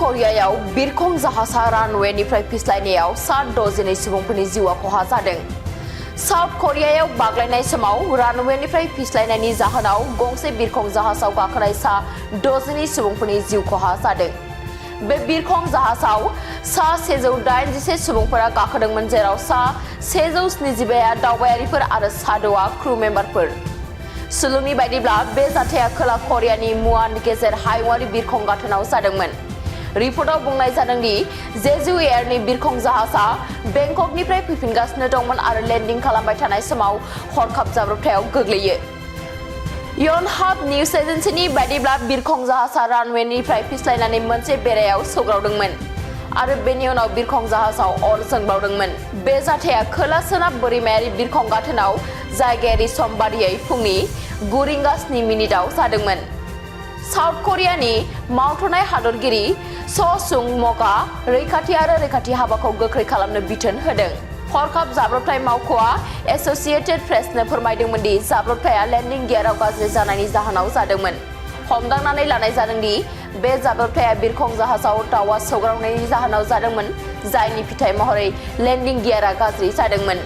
करियायाव बिरखं जाहाजा रानवेनिफ्राय फिस्लायनायाव 7 सुबुंफोरनि जिउआ खहा जादों। साउथ करियायाव बाग्लायनाय समाव रानवेनिफ्राय फिस्लायनायनि जाहोनाव गंसे बिरखं जाहाजाव गाखोनाय 10 सुबुंफोरनि जिउ खहा जादों। बे बिरखं जाहाजाव 181 सुबुंफोरा गाखोदोंमोन, जेराव 172 दावबायारिफोर आरो 6 क्रू मेम्बारफोर। सुलुंनि बायदिब्ला बे जाथाया खोला करियानि मुआन गेजेर हायुंआरि बिरखं गाथोनाव जादोंमोन। रिपर्टआव बुंनाय जादों दि जेजु एयारनि बिरखं जाहाजा बेंककनिफ्राय फैफिनगासिनो दंमोन आरो लेन्डिं खालामबाय थानाय समाव हरखाब जाब्रबथायाव गोग्लैयो। यनहाप निउज एजेन्सिनि बायदिब्ला बिरखं जाहाजा रानवेनिफ्राय फिस्लायनानै मोनसे बेरायाव सौग्रावदोंमोन आरो बेनि उनाव बिरखं जाहाजाव अर जोंब्लावदोंमोन। बे जाथाया खोला सोनाब बोरिमायारि बिरखं गाथोनाव जायगायारि सम बादियै फुंनि 9:07 जादोंमोन। साउथ करियानि मावथ'नाय हादरगिरि स'सुं मकआ रैखाथि हाबाखौ गोख्रै खालामनो बिथोन होदों। हरखाब जाब्रबथाय मावख'आ एसोसिएटेड प्रेसनो फोरमायदोंमोन दि जाब्रबथाया लेन्डिं गियाराव गाज्रि जानायनि जाहोनाव जादोंमोन। हमदांनानै लानाय जादों दि बे जाब्रबथाया बिरखं जाहाजाव दावआ सौग्रावनायनि जाहोनाव जादोंमोन, जायनि फिथाय महरै लेन्डिं गियारा गाज्रि जादोंमोन।